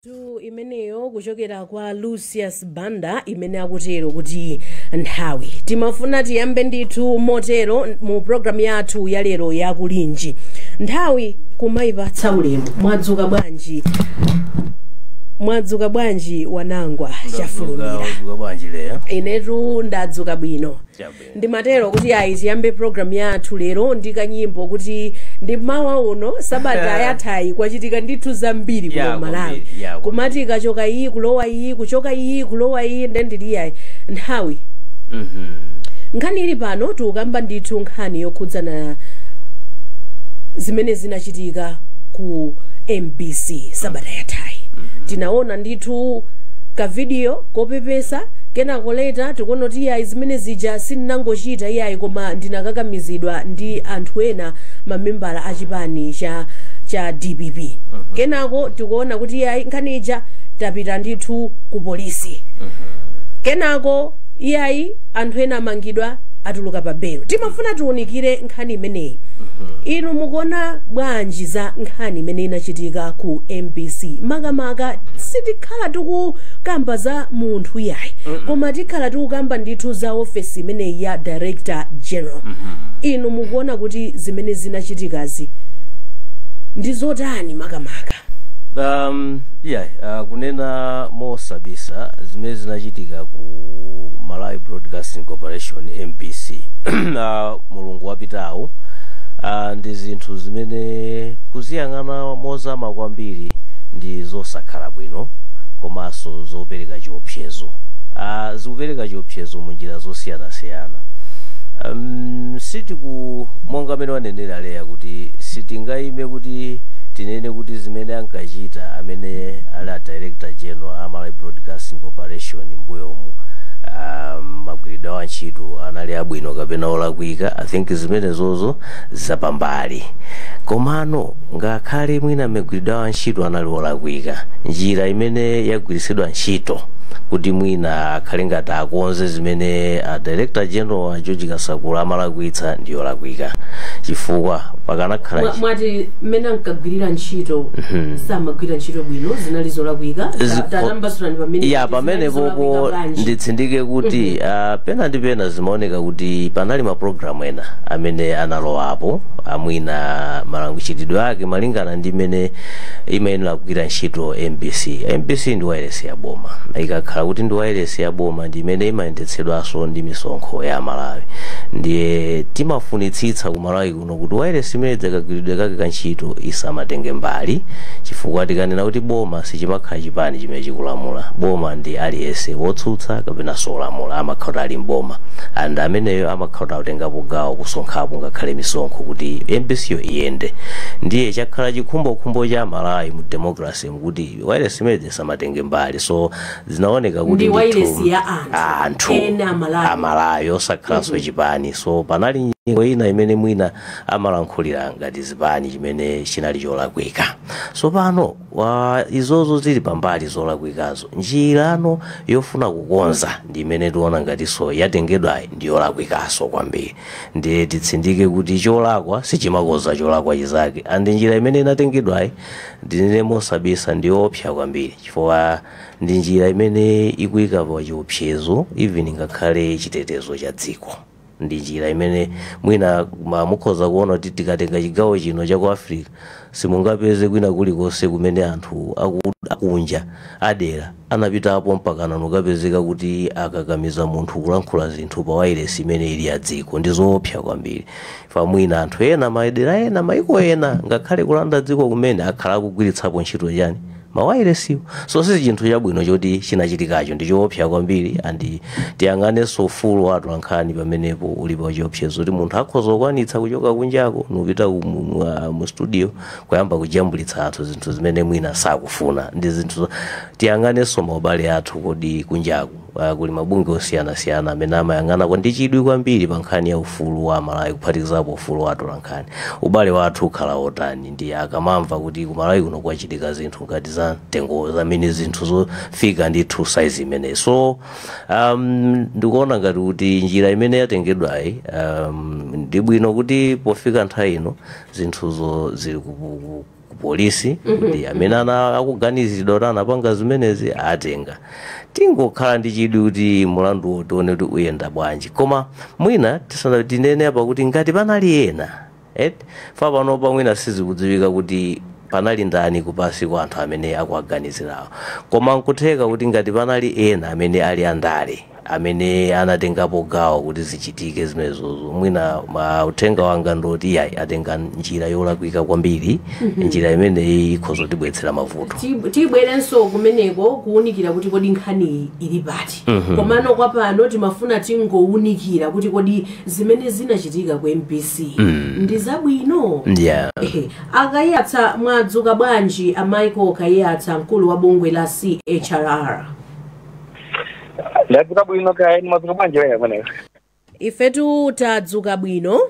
Tu imeneyo kuchokera kwa Lucius Banda, imene akutero kuti nthawi. Timafuna tiyambe ndithu motero mu programu yathu ya lero yakulinji, nthawi kumayipatsa ulemu. Mwadzuka bwanji? Mwadzuka bwanji, Wanangwa Chafulumira? Wadzuka bwanji, Leya? Inetu ndadzuka bwino. Chabwino. Ndimatero kuti ayi, tiyambe programu yathu lero ndi kanyimbo, kuti ndi mawa uno. Sabata yathayi kwachitika ndithu zambiri kuno Malawi. Kwambiri, ya, kwambiri. Kumati ikachoka iyi kulowa iyi, kuchoka iyi kulowa iyi, ndendili yayi nthawi. Nkhani ili pano, tikukamba ndithu nkhani yokhudzana zimene zinachitika ku MBC sabata yathayi. Tinaona ndithu kavidiyo kopepesa, kenako later tikuona kuti iyayi, zimene zija sindinangochita iyayi, koma ndinakakamizidwa ndi anthu ena, mamembala a chipani cha DPP. Kenako tikuona kuti iyayi, nkhani ija tapita ndithu ku polisi. Kenako iyayi, anthu ena amangidwa, atuluka pa belo. Timafuna tiunikire nkhani imeneyi. Inu mukuona bwanji za nkhani imene inachitika ku MBC? Makamaka sitikhala tikukamba za munthu yayi, koma tikhala tikukamba ndithu za ofesi imeneyi ya Director General. Inu mukuona kuti zimene zinachitikazi ndi zotani makamaka? Yeah, kunena mosabisa, zimene zinachitika ku Malawi Broadcasting Corporation, MBC, mulungu wapitawu, ndi zinthu zimene kuziyang'ana mozama kwambiri ndi zosakhala bwino, komanso zopereka chiopsezo. Zikupereka chiopsezo mu njira zosiyanasiyana. Sitiku monga amene wanenera Leya kuti sitingayime kuti tinene kuti zimene ankachita amene ali a Director General a Malawi Broadcasting Corporation mbuyomu, magwiridwe awo antchito anali abwino kapena olakwika. I think zimenezozo zapambali. Komano ngakhale mwina magwiridwe awo antchito anali olakwika, njira imene yagwiritsidwa ntchito kuti mwina akhale ngati akonze zimene a Director General a George Kasakula amalakwitsa ndi yolakwika, chifukwa pakanakhala Mwati mmene ankagwirira ntchito, samagwira ntchito bwino, zinali zolakwika. Tatambasulani pamene ya kuti zinali pamene zolakwika popo bwanji. Nditsindike kuti pena ndi pena zimaoneka kuti panali mapulogalamu ena amene analowapo, amwina malangwichitidwe ake malingana ndi mmene imayenera kugwira ntchito MBC. MBC ndi wireless ya boma. Ikakhala kuti ndi wireless ya boma, ndi imene imayendetsedwanso ndi misonkho ya Malawi. Ndiye timafunitsitsa ku Malawi kuno kuti wireless imene kagwiridwe kake ka ntchito isamatenge mbali, chifukwa tikanena kuti boma, sichimakhala chipani chimene chikulamula. Boma ndi aliyense wotsutsa kapena solamula amakhala kuti ali mboma, and ameneyo amakhala kuti akutengapo gawo kusonkhapo ngakhale misonkho kuti MBC yo iyende. Ndiye chakhala chikhumbokhumbo cha Malawi mu democracy mukuti wireless imene isamatenge mbali. So zinaoneka kuti Ndi ndithu wireless ya anthu. Anthu Ena Amalawi. Amalawi, osakhalanso chipani. So panali nyengo ina imene mwina amalankhulira ngati zipani, chimene chinali cholakwika. So pano wa izozo zili pambali zolakwikazo, njirano yofuna kukonza ndi imene tiona ngatinso yatengedwayi ndi yolakwikaso kwambiri. Ndiye titsindike kuti cholakwa sichimakonza cholakwa chizake, and njira imene inatengedwayi, ndinene mosabisa, ndi yoopsa kwambiri, chifukwa ndi njira imene ikuyika pa chiopsezo even ngakhale chitetezo cha dziko. Ndi njira imene mwina mukhoza kuona kuti tikatenga chigawo chino cha ku Africa, simungapeze kwina kulikonse kumene anthu akunja adera anapitapo mpakana nukapezeka kuti akakamiza munthu kulankhula zinthu pa wailesi imene ili ya dziko. Ndi zoopsa kwambiri. Fa mwina anthu ena, madera ena, maiko ena, ngakhale kulanda dziko kumene akhala akugwiritsapo ntchito chani, mawailesiwo. So si chinthu chabwino choti chinachitikacho, ndi choopsa kwambiri. And tiyang'anenso ufulu wa atolankhani pamenepo uli pa chiopsezo, kuti munthu akhoza kukwanitsa kuchoka kunjako nupita mu studio kuyamba kujambulitsa anthu zinthu zimene mwina sakufuna. Ndi zinthu tiyang'anenso maubale athu, kodi kunjaku kuli mabungwe osiyanasiyana amene amayang'ana kwa ndi chidwi kwambiri pa nkhani ya ufulu wa Malawi, kuphatikizapo ufulu wa atolankhani. Ubale wathu ukhala otani ndi akamamva kuti ku Malawi kuno kwachitika zinthu ngati za mtengo zamene zinthu zofika ndithu size imeneyi? So ndikuona ngati kuti njira imene yatengedwayi, ndi bwino kuti pofika nthawi ino zinthuzo zili ku polisi kuti amene ana akuganizidwa kuti anapanga zimenezi atenga. Tingokhala ndi chidwi kuti mulanduwo tione kuti uyenda bwanji. Koma mwina tisana tinene apa kuti ngati panali ena, eti fa panopa mwina sizikudziwika kuti panali ndani kupasi kwa anthu amene akuaganizirawo, koma nkutheka kuti ngati panali ena amene ali andale amene anatengapo gawo kuti zichitike zimenezozo, mwina uthenga wanga ndoti iyayi, atenga njira yolakwika kwambiri, njira imeneyi ikhoza kutibweretsera mavuto. Tibwerenso kumeneko kuwunikira kuti kodi nkhani ili pati. Komano kwa pano timafuna tingowunikira kuti kodi zimene zinachitika ku MBC ndi zabwino? Yeah. Ehe, akayatsa, mwadzuka bwanji a Michael Kayatsa, mkulu wa bungwe la CHRR? Ndadzuka bwino, kaya inu mwadzuka bwanji weya kumeneko? Ifetu tadzuka bwino.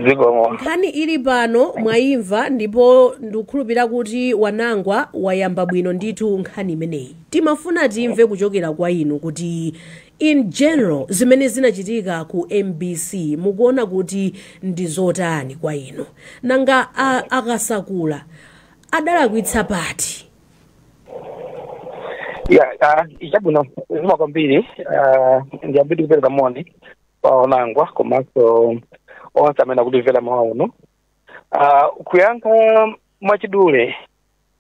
Zikomo. Nkhani ili pano mwayimva, ndipo ndikukhulupirira kuti wanangwa wayamba bwino ndithu nkhani imeneyi. Timafuna timve kuchokera kwa inu kuti in general zimene zinachitika ku MBC mukuona kuti ndi zotani kwa inu? Nanga akasakula adalakwitsa pati? Ya, chabwino, zikomo kwambiri. Ndiyambiri kupereka moni kwa onangwa komanso onse amene akutimvera mawa uno. Kuyankha mwachidule,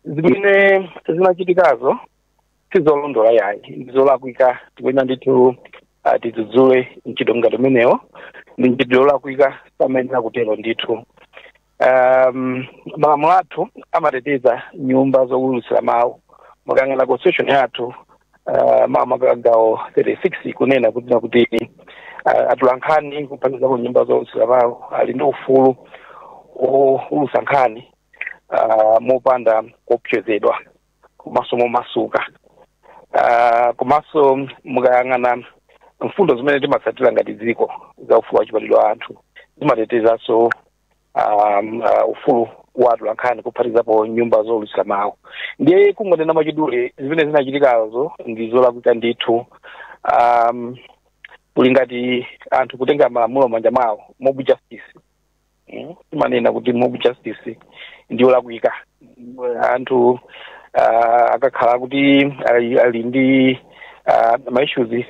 zimene zinachitikazo sizolondola yayi, ndizolakwika. Tikuyenera ndithu tidzudzule mchitidwe ngati umenewo, ndi mchitidwe olakwika, samayenera kutero ndithu. Malamulo athu amateteza nyumba zowulutsira mawu. Mukayang'ana constitution yathu, mawu gawo 36 kunena kuti atolankhani kuphatikizapo nyumba zowulutsira mawu ali ndi ufulu owulutsa nkhani mopanda kuopsezedwa komanso momasuka. Komanso mukayang'ana mfundo zimene timatsatira ngati dziko za ufulu wa chibadwidwe wa anthu, zimatetezanso ufulu wa atolankhani kuphatikizapo nyumba zowulutsira mawu. Ndiye kungonena mwachidule, zimene zinachitikazo ndi zolakwika ndithu. Kuli ngati anthu kutenga malamulo manja mwawo, mob justice. Timanena kuti mob justice ndiyolakwika. Anthu akakhala kuti ali ndi ma issues,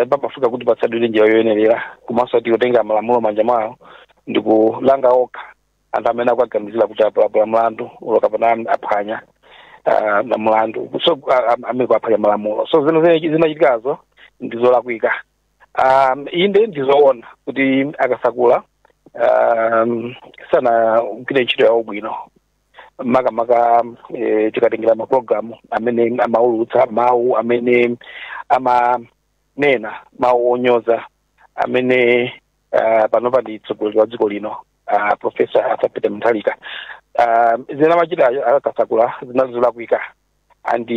pamafika kuti patsatidwe njira yoyenerera, komanso ati kutenga malamulo manja mwawo ndikulanga okha anthu amene akuaganizira kuti apalapula mlandu ulo kapena aphwanya mlandu, so amene kuaphwanya malamulo. So zimene zinachitikazo ndizolakwika. Inde, ndizoona kuti akasakula sanagwire ntchito yawo bwino, makamaka tikatengera mapulogalamu amene amaulutsa mawu amene amanena mawu onyoza amene panopa ndi mtsogoleri wa dziko lino, Professor Arthur Peter Mutharika. Zimene amachita akasakula zinali zolakwika, and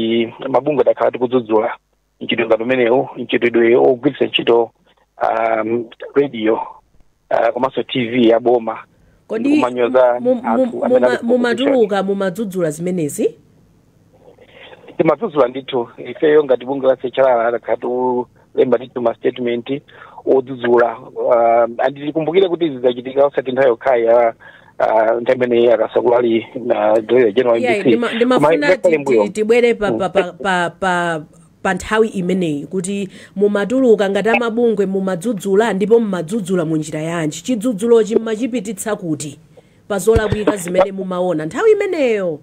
mabungwe adakhala tikudzudzula mchitidwe ngati umenewu, mchitidwe ogwiritsa ntchito radio komanso TV ya boma Kodi ndikumanyoza anthu amene ali ku opposition. Mumatuluka mumadzudzula zimenezi? Timadzudzula ndithu. Ifeyo ngati bungwe la CHRR adakhala tikulemba ndithu ma statement odzudzula. And tikumbukire kuti izi zachitika osati nthawi yokhayi ya nthawi imene akasakula ali na director general Yeah, MBC. ndimafuna Koma ngakhale mbuyo tibwere pa nthawi imeneyi, kuti mumatuluka ngati amabungwe mumadzudzula, ndipo mumadzudzula munjira yanji? Chidzudzulochi mmachipititsa kuti pa zolakwika zimene mumaona nthawi imeneyo?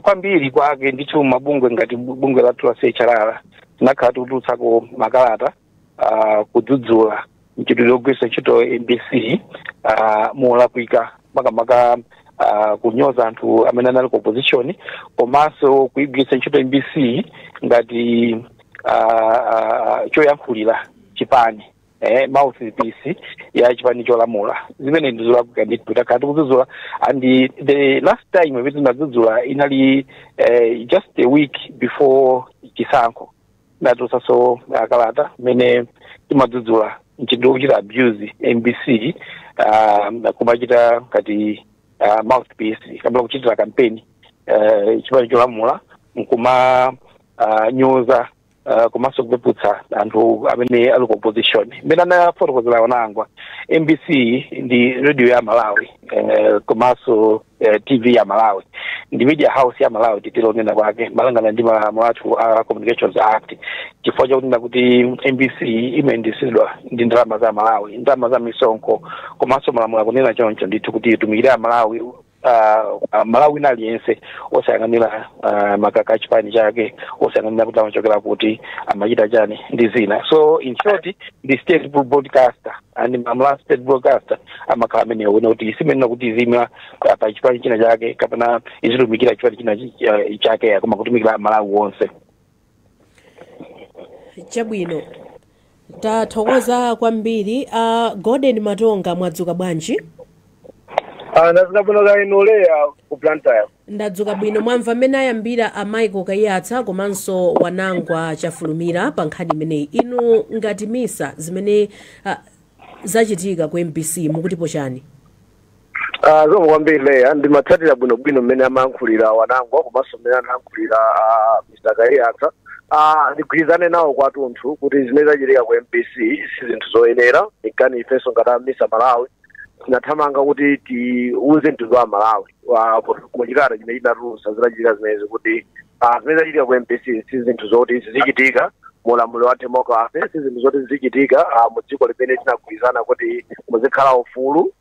Kwambiri kwake ndithu, mabungwe ngati bungwe lathu la CHRR tinakhala tikutulutsako makalata kudzudzula mchitidwe wogwiritsa ntchito MBC molakwika, makamaka kunyoza anthu amene anali ku opposition, komanso kuyigwiritsa ntchito MBC ngati choyankhulira chipani, mouthpiece ya chipani cholamula. Zimene ndizolakwika ndithu, takhala tikudzudzula. And the last time imene tinadzudzula inali just a week before chisankho. Natulutsanso kalata imene timadzudzula mchitidwe wokuchita abuse MBC, kumachita ngati mouthpiece kapena kuchitira campaign chipani cholamula, nkuma nyoza komanso kupeputsa anthu amene ali ku opposition. Mmene anafotokozera onangwa, MBC ndi radio ya Malawi, komanso TV ya Malawi, ndi media house ya Malawi titilonena kwake, malingana ndi malamulo athu a Communications Act, chifukwa chakunena kuti MBC imayendetsedwa ndi ndalama za Malawi, ndalama za misonkho, komanso malamulo akunena choncho ndithu kuti itumikire Malawi, Malawi wina aliyense, osayang'anira makaka achipani chake, osayang'anira kuti amachokera kuti, amachita chani ndi zina. So in short, ndi state broadcaster, and malamulo a state broadcaster amakhala amenewo kuona kuti simenena kuti izima pa chipani china chake kapena izitumikira chipani china chake, koma kutumikira Malawi wonse. Chabwino, tathokoza kwambiri. Gordon Matonga, mwadzuka bwanji? Ndadzuka bwino, kaya inu Leya ku Blantyre? Ndadzuka bwino. Mwamva mmene ayambira a Michael Kaiyatsa komanso Wanangwa Chafulumira pa nkhani imeneyi. Inu ngati MISA, zimene zachitika ku MBC mukutipo chani? Zikomo kwambiri, Leya. Ndimatsatira bwinobwino mmene amayankhulira Wanangwa komanso mmene anayankhulira Mr Kaiyatsa. Ndigwirizane nawo kwathunthu kuti zimene zachitika ku MBC si zinthu zoyenera. Ikani ifenso ngati a MISA Malawi tinathamanga kuti tiuze mtundu wa Malawi muchikalata chimene chinatulutsa zitachitika zimenezi kuti zimene zachitika ku MBC si zinthu zoti zizichitika mulamuliro wa democracy, si zinthu zoti zizichitika mu dziko limene tinagwirizana kuti muzikhala ufulu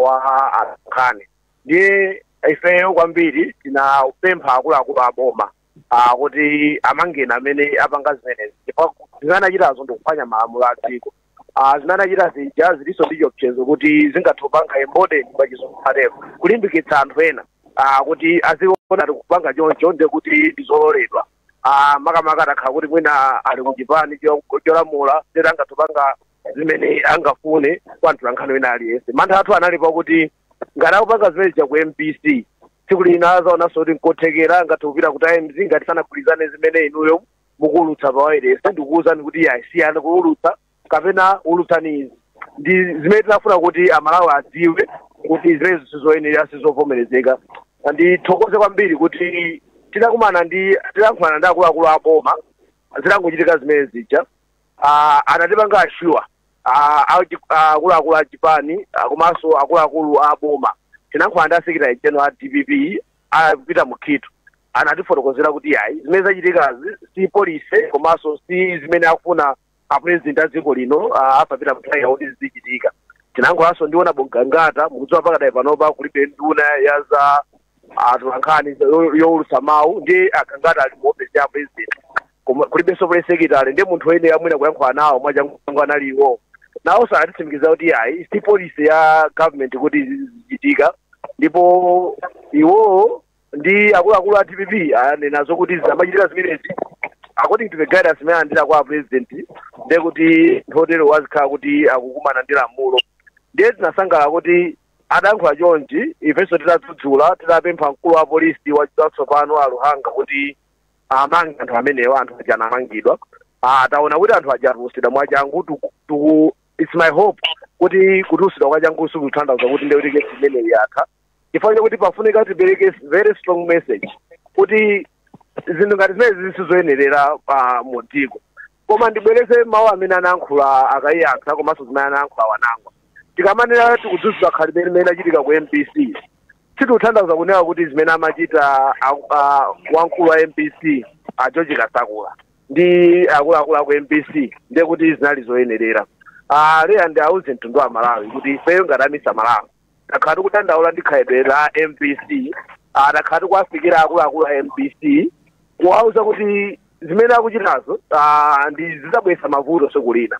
wa atolankhani. Ndiye ifeyo kwambiri tinapempha akuluakulu aboma kuti amangeni amene apanga zimenezi, chifukwa zimene anachitazo ndikuphwanya malamulo a dziko. Zimene anachita zija zilinso ndi chiopsezo kuti zingathe kupanga embolden, pachizungu atero, kulimbikitsa anthu ena kuti aziona tikupanga choncho ndiye kuti ndizololedwa, makamaka atakhala kuti mwina ali kuchipani cholamula, ndeti angathe kupanga zimene angafune kwa mtolankhani wina aliyense. Mantha athu analipo kuti ngati akupanga zimene zija ku MBC, tsiku lina azaonanso kuti nkothekera angathe kupita ku Times. Ngati sanagwirizane zimene inuyo mukuwulutsa pa wireless, ndikuwuzani kuti yayi, siyani kuwulutsa kapena ulutsani izi. Ndi zimene tinafuna kuti Amalawi adziwe kuti zimene sizoyenera, sizovomerezeka. Ndithokoze kwambiri kuti titakumana ndi titayankhulana ndi akuluakulu a boma zitangochitika zimene zija, anatipanga assure akuluakulu a chipani komanso akuluakulu a boma. Tinayankhulana ndi a secretary general a DPP apita Mukhito, anatifotokozera kuti yayi, zimene zachitikazi si policy komanso si zimene akufuna a president a dziko lino asapita mthawi kuti zizichitika. Tinayankhulanso ndiona Bongangata. Mukudziwa pakadali panopa kulibe nduna ya za atolankhani yowulutsa mawu, ndi Agangata ali mu office ya president, koma kulibenso press secretary. Ndi munthu woyenera mwina kuyankhula nawo mwachangu analiwo, nawonso anatitsimikiza kuti ayi, si policy ya government kuti zichitika. Ndipo iwowo ndi akuluakulu a DPP anenazo kuti zamachitika zimenezi according to the guidance imene andira kwa president, ndiye kuti ntotero wazikhala kuti akukumana ndi lamulo. Ndiye tinasangalala kuti adayankhula chonchi. Ifenso titadzudzula, titapempha mkulu wa polisi watsopano a Luhanga kuti amange anthu amenewa, anthu aja anamangidwa. Taona kuti anthu aja atulusidwa mwachangu. It's my hope kuti kutulusidwa kwachangu sikutanthauza kuti ndiye kuti kesi imeneyi yatha, chifukwa chakuti pafunika tipereke very strong message kuti zinthu ngati zimene zisizoyenerera pa mu dziko. Koma ndibwereze mawu amene anayankhula a Kaiyatsa komanso zimene anayankhula Wanangwa. Tikamanena tikudzudzula khalidwe limene achitika ku MBC, sitikutanthauza kunena kuti zimene amachita wamkulu wa MBC a George Kasakula ndi akuluakulu aku MBC ndiye kuti zinali zoyenerera. Leya, ndi auze mtundu wa Malawi kuti ifeyo ngati a MISA Malawi takhala tikudandaula ndi khalidwe la MBC. Takhala tikuwafikira akuluakulu a MBC kuwauza kuti zimene akuchitazo ndi zizabweretsa mavuto tsiku lina.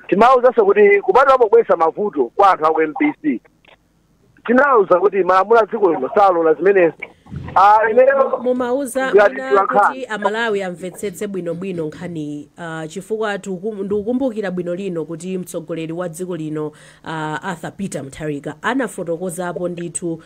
Timawuzanso kuti kupatula pobweretsa mavuto kwa anthu aku MBC, tinawuza kuti malamulo a dziko lino salola zimenezi. Ineyo Mumauza ngati mwina tilankhani. kuti Amalawi amvetsetse bwinobwino nkhaniyi, chifukwa ndikukumbukira bwino lino kuti mtsogoleri wa dziko lino Arthur Peter Mutharika anafotokozapo ndithu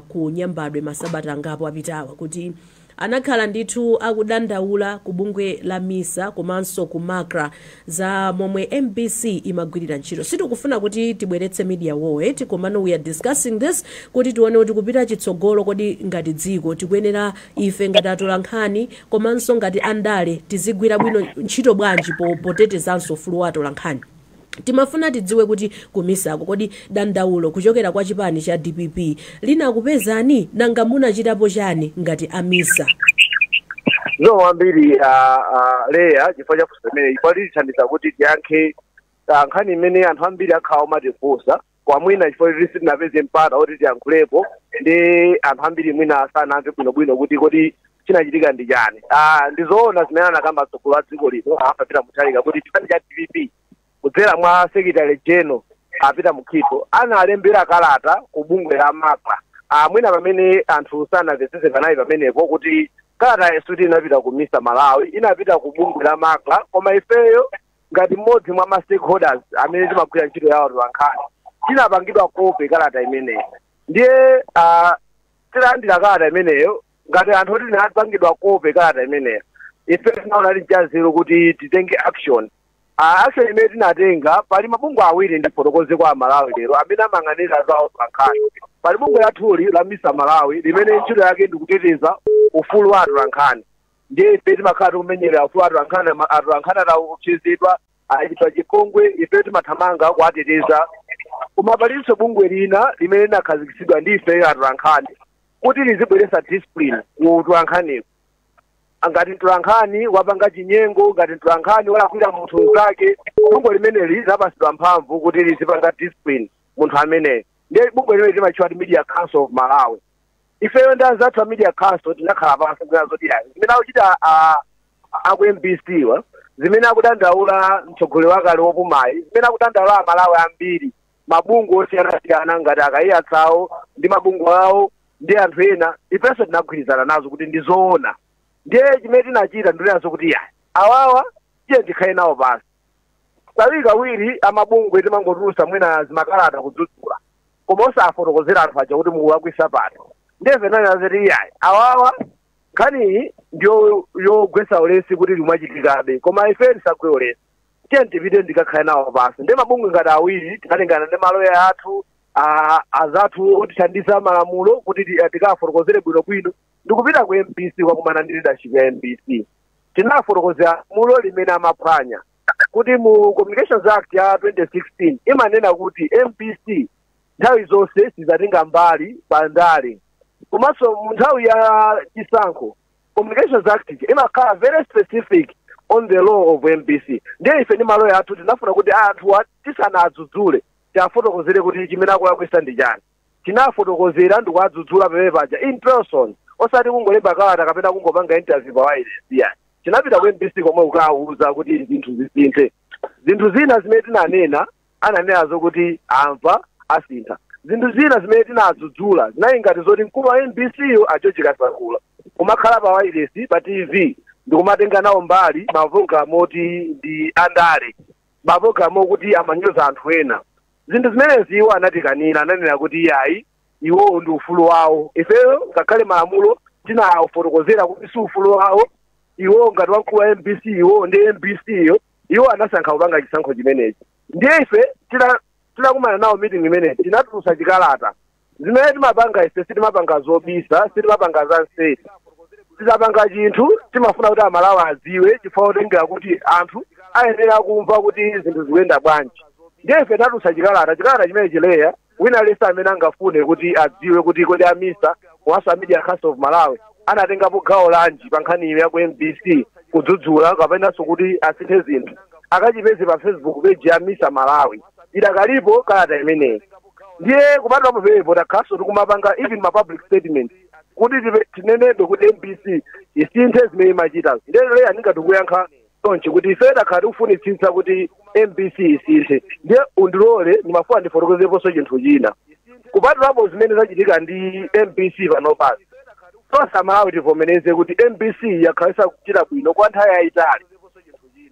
ku Nyambadwe masabata angapo apitawa kuti anakhala ndithu akudandaula ku bungwe la MISA komanso ku MACRA za momwe MBC imagwirira ntchito. Sitikufuna kuti tibweretse media war eti, komano we are discussing this kuti tione kuti kupita chitsogolo, kodi ngati dziko tikuyenera ife ngati atolankhani komanso ngati andale tizigwira bwino ntchito bwanji potetezanso ufulu wa atolankhani? Timafuna tidziwe kuti ku MISA ko kodi dandaulo kuchokera kwa chipani cha DPP linakupezani? Nanga munachitapo chani ngati a MISA? Zikomo kwambiri, Leya, chifukwa cha funso imene, chifukwa litithandiza kuti tiyankhe nkhani imene anthu ambiri akhala omatifunsa kwamwina, chifukwa kuti sitinapeze mpata oti tiyankhulepo ndi anthu ambiri, mwina sanamve bwinobwino kuti kodi chinachitika ndi chani. Ndizoona zimene anakamba mtsogoleri wa dziko lino, a Peter Mutharika, kuti chipani cha DPP kudzera mwa Secretary General a Peter Mukhito analembera kalata ku bungwe la MACRA. Mwina pamene anthu sanamvetsetse panali pamenepo, kuti kalata yesuti inapita ku MISA Malawi, inapita ku bungwe la MACRA. Koma ifeyo ngati mmodzi mwa ma stakeholders amene timagwira ntchito yawo tolankhani, tinapangidwa copy kalata imeneyo. Ndiye tilandira kalata imeneyo, ngati anthu oti tinapangidwa copy kalata imeneyo, ife tinaona ali kuti titenge action. Action imene tinatenga, pali mabungwe awiri, ndifotokoze kwa Malawi lero, amene amayang'anira za atolankhani. Pali bungwe lathuli la MISA Malawi, limene ntchito yake ndikuteteza ufulu wa atolankhani. Ndiye ife timakhala tikumenyerera ufulu wa atolankhani. Atolankhani ataopsezedwa, achitwa chipongwe, ife timathamanga kuwateteza. Koma palinso bungwe lina limene linakhazikitsidwa ndi ifeyo atolankhani kuti lizibweretsa discipline ku utolankhaniwo. Ngati mtolankhani wapanga chinyengo, ngati mtolankhani walakwira munthu mnzake, bungwe limeneli linapatsidwa mphamvu kuti lizipanga discipline munthu ameneyo. Ndiye bungwe limene limatchedwa kuti Media Council of Malawi. Ifeyo ndi anzathu a Media Council tinakhala pansi kunena zoti ayi, zimene akuchita aku MBC wa, zimene akudandaula mtsogoleri wakale wopumayi, zimene akudandaula Amalawi ambiri, mabungwe osiyanasiyana ngati akaiyatsawo ndi mabungwe awo ndi anthu ena, ifenso tinagwirizana nazo kuti ndizoona. Ndiye chimene tinachita ndinazo kuti ya, awawa tiye tikhale nawo pansi. Kawirikawiri amabungwe timangotulutsa mwina zimakalata kudzudzula, koma osafotokozera anthu aja kuti mukulakwisa pano. Ndiye tinanena zoti iyayi, awawa nkhaniyi ndiyo yogwetsa ulesi kuti limwachitikabe, koma ife tisagwe ulesi, tiye tipite ndikakhale nawo pansi. Ndiye mabungwe ngati awiri tinatengana ndi maloya athu, azathu otithandiza malamulo, kuti tikafotokozere bwinobwino ndikupita ku MBC kwakumana ndi leadership ya MBC. Tinafotokozera lamulo limene amaphwanya, kuti mu Communications Act ya 2016 imanena kuti MBC nthawi zonse sizatenga mbali pa ndale, komanso mu nthawi ya chisankho. Communications Act imakhala very specific on the law of MBC. Ndiye ife ndi maloya athu tinafuna kuti anthu tisanadzudzule tiafotokozere kuti chimene akulakwisa ndi chani. Tinafotokozera ndikuwadzudzula pamene paja in person, osati kungolemba kalata kapena kungopanga interview pa wireless, yani. Tinapita ku MBC komwe kukawuza kuti zinthu zisinthe. Zinthu zina zimene tinanena, ananena zokuti amva, asintha. Zinthu zina zimene tinadzudzula zinali ngati zoti mkulu wa MBC yo, a George Kasakula, kumakhala pa wireless, pa TV, ndikumatenga nawo mbali mapulogalamu oti ndi andale, mapulogalamu okuti amanyoza anthu ena. Zinthu zimenezi iwo anatikanira, ananena kuti iyayi, iwowo ndi ufulu wawo. Ifeyo ngakhale malamulo tinafotokozera kuti si ufulu wawo iwo ngati wamkulu wa MBC, iwo ndi MBC yo, iwo anasankha kupanga chisankho chimenechi. Ndiye ife tinakumana nawo meeting imeneyi, tinatulutsa chikalata. Zimene timapanga ife sitimapanga zobisa, sitimapanga za nseri. Tikapanga chinthu timafuna kuti Amalawi adziwe, chifukwa kutengera kuti anthu ayenera kumva kuti zinthu zikuyenda bwanji. Ndiye ife tinatulutsa chikalata. Chikalata chimene chileya, wina aliyense amene angafune kuti adziwe kuti kodi a MISA komanso a Media Council of Malawi anatengapo gawo lanji pa nkhani ya ku MBC, kudzudzula kapenanso kuti asinthe zinthu, akachipeze pa Facebook page ya MISA Malawi, idakalipo kalata imeneyi. Ndiye kupatulapo pepo, takhaso tikumapanga even ma public statement kuti tinenebe kuti MBC isinthe zimene imachita. Ndiye Leya, ndingati kuyankha chonchi kuti ife takhala tikufunitsitsa kuti MBC isinthe. Ndiye undilole, ndimafuna ndifotokozeponso chinthu china kupatulapo zimene zachitika ndi MBC panopazi. Tonse Amalawi tivomereze kuti MBC yakhalisa kuchita bwino kwa nthawi yayitali.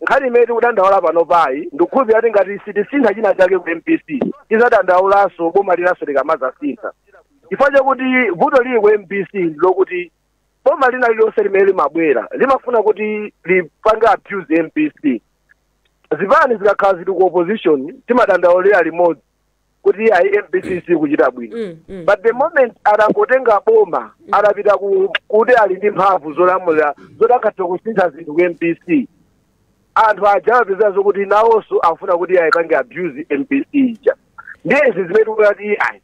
Nkhani imene tikudandaula panopayi, ndikukhulupirira kuti ngati sitisintha china chake ku MBC, tizadandaulanso boma linanso likamazasintha, chifukwa chakuti vuto lili ku MBC ndilokuti boma lina lililonse limene limabwera limafuna kuti lipange abuse MBC. Zipani zikakhala zili ku opposition, timadandaulira limodzi kuti ayi, MBC sikuchita bwino. But the moment atangotenga boma, adapita kuti ali ndi mphamvu zolamulira, zoti akatha kusintha zinthu ku MBC. Anthu aja amapeza zokuti nawonso afuna kuti ayipange abuse MBC ija. Ndiye izi zimene tikuti ayi,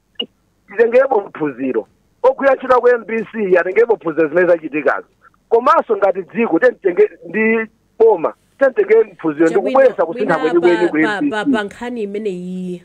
titengerepo mphunziro. Ogwira ntchito ku MBC atengerepo phunziro zimene zachitikazo, komanso ngati dziko tentenge ndi boma tentenge mphunziro ndi kubweretsa kusintha kwenikweni ku MBC. Pa nkhani imeneyi,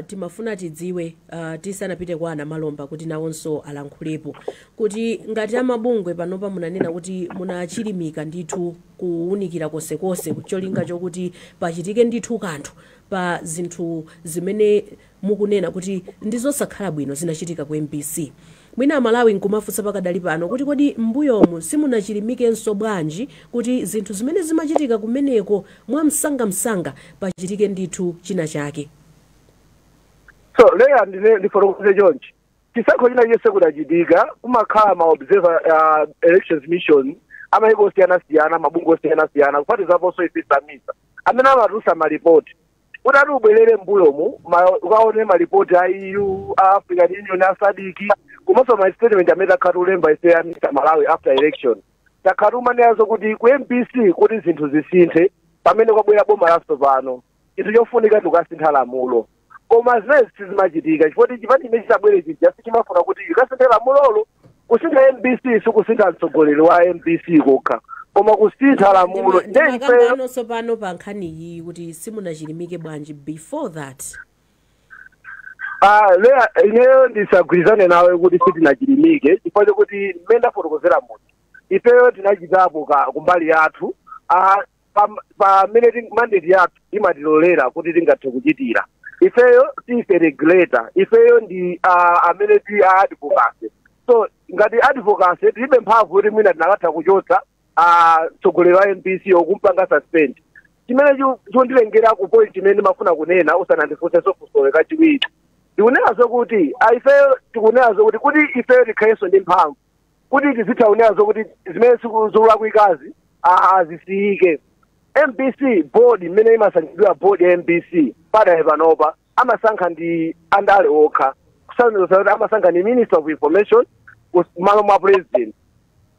timafuna tidziwe, tisanapite kwa ana Malomba kuti nawonso alankhulepo, kuti ngati amabungwe panopa munanena kuti munachilimika ndithu kuwunikira konsekonse, cholinga chokuti pachitike ndithu kanthu pa zinthu zimene mukunena kuti ndizosakhala bwino zinachitika ku MBC. Mwina Amalawi nkumafunsa pakadali pano kuti kodi m'mbuyomu simunachilimikenso bwanji kuti zinthu zimene zimachitika kumeneko mwamsangamsanga pachitike ndithu china chake? So leya, ndine ndifotokoze chonchi: chisankho china chonse kudachitika kumakhala ma observer, elections mission amayiko osiyanasiyana, mabungwe osiyanasiyana, kuphatizaponso ife a MISA, amene amatulutsa malipoti. Utati ubwerere mbuyomu ukaone malipoti a EU, a African Union, a SADC, komanso ma statement amene takhala tikulemba ife a MISA Malawi after election, takhala tikumanenazo kuti ku MBC, kuti zinthu zisinthe pamene kwabwera boma latsopano, chinthu chofunika ndikukasintha lamulo. Koma zimene sizimachitika chifukwa chipani chimene chitabwere chija sichimafuna kuti ikasinthe lamulolo. Kusintha MBC sikusintha mtsogoleri wa MBC kokha, koma kusintha lamulo. Nde ifeyo Ndimakambanonso pano pa nkhaniyi kuti simunachilimike bwanji before that? Ah, leya, ineyo ndisagwirizane nawe kuti sitinachilimike, chifukwa chokuti mmene ndafotokozera muti ifeyo tinachitapo kumbali yathu, pamene mandate yathu imatilolera kuti tingathe kuchitira. Ifeyo sife regulator, ifeyo ndi amene ti a advocacy. So ngati advocacy tilibe mphamvu kuti mwina tinakatha kuchotsa mtsogoleri wa MBC okumpanga suspend. Chimene chondilengera ku point imene ndimafuna kunena usanandifunsenso funso kachiwiri, ndikunena zokuti ifeyo tikunena zokuti kuti ifeyo tikhalenso ndi mphamvu kuti tizitha kunena zokuti zimene zikulakwikazi azisiyike. MBC board imene imasankhidwa, board ya MBC padali panopa amasankha ndi andale okha, kusankhidwa kuti amasankha ndi Minister of Information malo mwa President.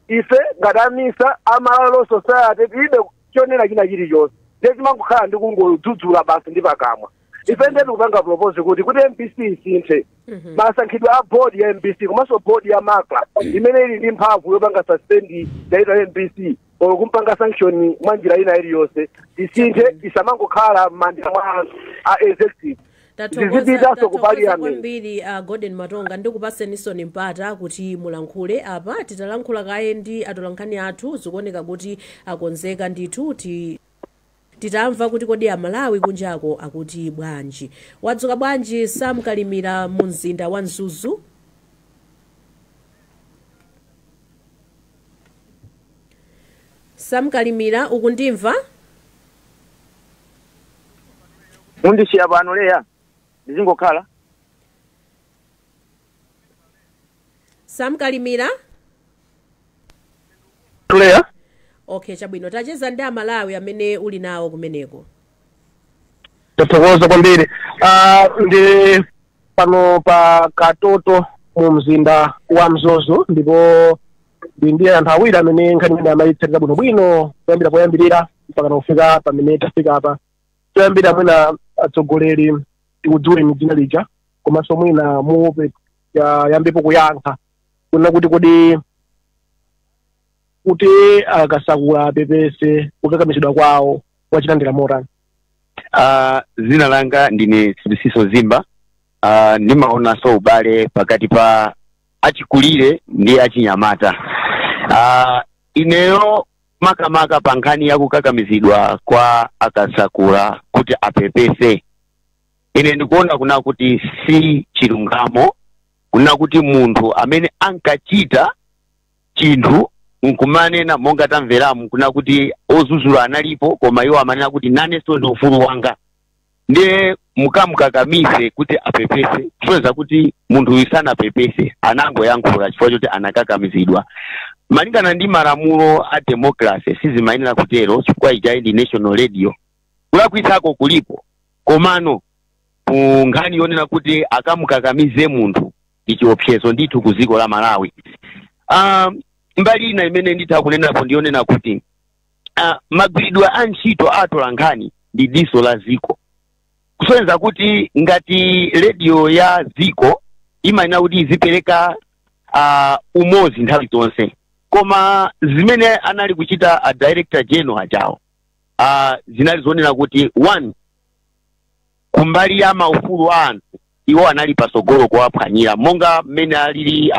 Ife ngati a MISA, a Malawi Law Society, tilibe chonena china chilichonse, ndiye timangokhala ndi kungodzudzula basi ndi pakamwa. Ife ndiye tikupanga propose kuti MBC isinthe masankhidwe a board ya MBC komanso board ya MACRA imene ili ndi mphamvu yopanga suspend director ya MBC or kumpanga sanction mwa njira ina iliyonse, isinthe, isamangokhala m'manja mwa anthu a executive, zizipitanso ku Tathokoza parliament. kwambiri, Gordon Matonga. Ndikupaseninso mpata kuti mulankhule apa titalankhula kaye ndi atolankhani athu. Zikuoneka kuti akonzeka ndithu. Titamva kuti kodi Amalawi kunjako akuti bwanji. Wadzuka bwanji, Sam Kalimira, mu mzinda wa Mzuzu? Sam Kalimira, ukundimva? Mundisiya pano leya, ndizingokhala. Sam Kalimira? Leya. Okay, chabwino, tacheza ndi Amalawi amene uli nawo kumeneko. Tathokoza kwambiri. Ndi pano pa Katoto mu mzinda wa Mzuzu, ndipo ndi anthu awiri amene nkhani imene amayitsatira bwinobwino kuyambira poyambirira mpaka kufika pamene tafika apa. Toyambira mwina atsogoleri tikudziweni dzina lija, komanso mwina muope yambepo kuyankha kuna kuti kodi kuti akasakula apepese, kukakamizidwa kwawo wachilandira motani? Zina langa ndine Sibusiso Zimba. Ndimaonanso ubale pakati pa achikulire ndi achinyamata. Ineyo makamaka pa nkhani ya kukakamizidwa kwa akasakula kuti apepese, ine ndikuona kuna kuti si chilungamo kuna kuti munthu amene ankachita chinthu nkumanena monga tamveramu kuna kuti ozuzula analipo, koma iwo amanena kuti nanenso ndi ufulu wanga, ndiye mukamukakamise kuti apepese, kusonyeza kuti munthu uyu sanapepese, anangoyankhula chifukwa choti anakakamizidwa. Malingana ndi malamulo a democracy sizimayenera kutero, chifukwa ijayi ndi national radio. Kulakwitsako kulipo, komano ku nkhani yonena kuti akamukakamize munthu ndi chiopsezo ndithu ku dziko la Malawi. Mbali ina imene nditha kunenapo ndiyonena kuti Magwiridwe a ntchito atolankhani ndi diso la ziko, kusonyeza kuti ngati radio ya ziko imayenera kuti izipereka umozi nthawi zonse, koma zimene anali kuchita a director general ajawo zinali zonena kuti, one, kumbali ya maufulu a anthu iwo anali pasogolo kuwaphwanyira, monga mmene alili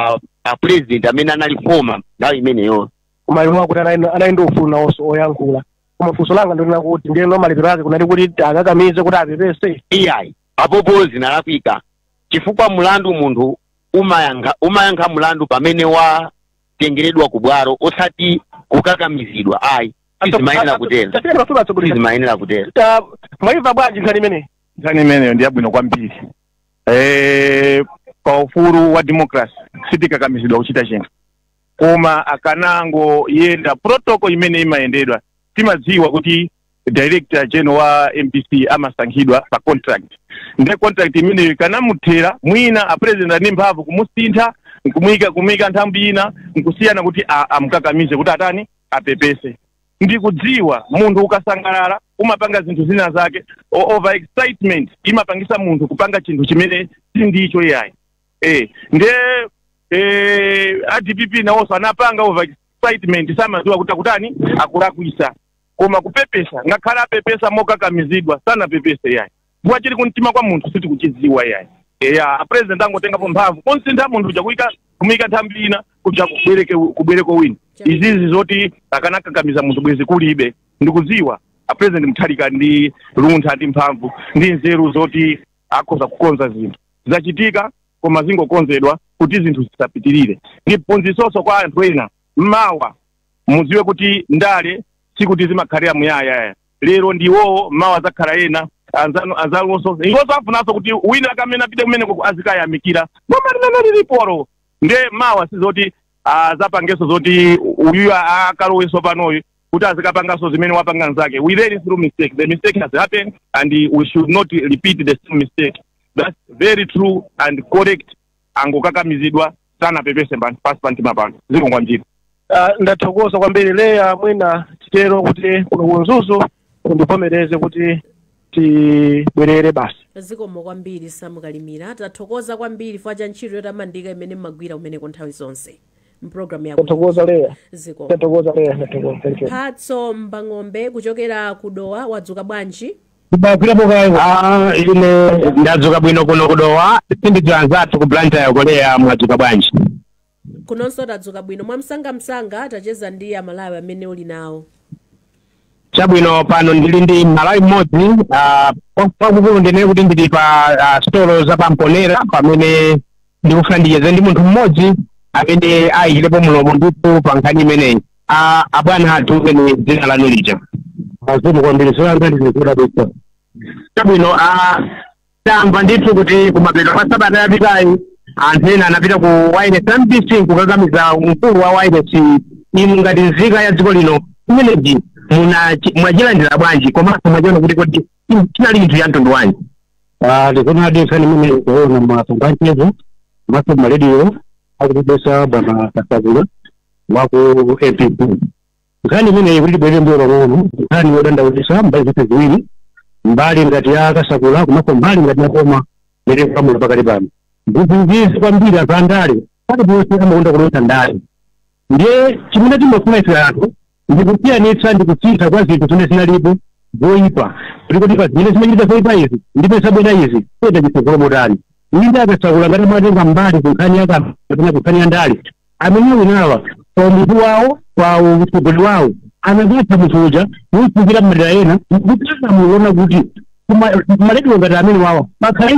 a president amene anali former nthawi imeneyo. Maliro akuti anali ndi ufulu nawonso oyankhula, koma funso langa ndinena kuti ndiye malipiro ake kunali kuti akakamize kuti apepese? Iyayi, apopo zinalakwika, chifukwa mulandu munthu umayankha mulandu pamene watengeredwa ku bwalo, osati kukakamizidwa, ayi, sizimayenera kutero. Tasiyani pafupi, atsogoleri. Sizimayenera kutero. Mwayimva bwanji nkhani imeneyi? Nkhani imeneyo ndi yabwino kwambiri. Pa ufulu wa democracy sitikakamizidwa kuchita chinthu, koma akanango yenda protocol imene imayendedwa. Timadziwa kuti director general wa MBC amasankhidwa pa contract, nde contract imeneyo ikanamuthera, mwina a president ali mphamvu kumusintha, nkumuyika nthambi ina, nkusiyana kuti amukakamize kuti atani, apepese. Ndikudziwa munthu ukasangalala umapanga zinthu zina zake. Over excitement imapangisa munthu kupanga chinthu chimene sindicho, yayi. Nde a DPP nawonso anapanga over excitement, samadziwa kuti akutani, akulakwisa. Koma kupepesa, ngakhale apepesa mokakamizidwa, sanapepese, yayi, kuwa chili kumtima kwa munthu sitikuchidziwa, yayi. Eya, a president angotengapo mphamvu konsintha munthu uja, kumuyika nthambi ina, kuja kubwereko wina. Izizi zoti akanakakamiza munthu bwezi kulibe. Ndikudziwa a president Mutharika ndi luntha ndi mphamvu ndi nzeru zoti akhoza kukonza zinthu zachitika, koma zingokonzedwa kuti zinthu zisapitirire. Ndi phunzitsonso kwa anthu ena mmawa, mudziwe kuti ndale sikuti zimakhalira muyayaya. Lero ndiwowo, mawa zakhala ena anzanu, anzalonso ingonso afunanso kuti wina akamene apite kumeneko azikayamikira boma limene lilipolo. Nde mawa sizoti azapangenso zoti uyuyu akalowenso panoyu kuti azikapanganso zimene wapanga nzake. We learn through mistake. The mistake has happened and we should not repeat the same mistake. That's very true and correct. Angokakamizidwa, sanapepese pasi pa mtima pano. Ziko kwambiri. Ndathokoza kwambiri, Leya. Mwina titero kuti kuno ku Mzuzu undivomereze kuti tibwerere basi. Zikomo kwambiri, Samukalimira. Tathokoza kwambiri chifukwa cha ntchito yotamandika imene mmagwira kumeneko nthawi zonse mpulogalamu yako. Ndathokoza, Leya. Zikomo. Ndathokoza, Leya, ndathokoza. Thank you. Mphatso Mbang'ombe kuchokera ku Dowa, wadzuka bwanji? Bagwirapo kayo. Ah, ine ndadzuka bwino kuno kudowa, sindidziwa anzathu ku Blantyre. Koleya, mwadzuka bwanji? Kunonso tadzuka bwino. Mwamsangamsanga, tacheza ndi Amalawi amene uli nawo. Chabwino, pano ndili ndi Malawi mmodzi. Kwakukulu ndinene kuti ndili pa stolo za pamponera, pamene ndikufuna ndicheze ndi munthu mmodzi amene ayikirepo mulomo ndithu pa nkhani imeneyi. Abwana athu, umene dzina lanu lija? Mazumu kwambiri, solanga ndizikudabwitsa. Chabwino, tamva ndithu kuti kumapeto kwa sabata yapitayi anthu ena anapita ku wireless MBC kukakamiza mkulu wa wireless. Inu ngati nzika ya dziko lino, imeneji mwachilandira bwanji, komanso mwachiona kuti kodi chinali chinthu cha mtundu wanji? Ndikuona nkhani imene kuona masamba amchezo maso marediyo akutipesa bwana Kasakula waku MBC. Nkhani imeneyi, kuti tibwerere mbuyo pang'ono, nkhani yodandaulitsa mbali zonse ziwiri, mbali ngati ya Kasakula komanso mbali ngati ya boma lere kulamula pakati pano. Ndizingizi kwambiri, anthu andale paliponse amakonda kulowetsa ndale. Ndiye chimene timafuna ife anthu ndikusiyanitsa ndi kusintha kwa zinthu zimene zinalipo zoyipa, kuti pa zimene zimachitika zoyipa izi ndipo zabwera izi kuyenda chitsogolo motani. Inde, Akasakula ngati amatenga mbali ku nkhani ya kapena ku nkhani ya ndale, amene winawa pa mutu wawo, pa utsogoleri wawo, anapatsa munthu uja muphunzira madera ena kuti muona kuti malediyo ngati amene wawa pakhale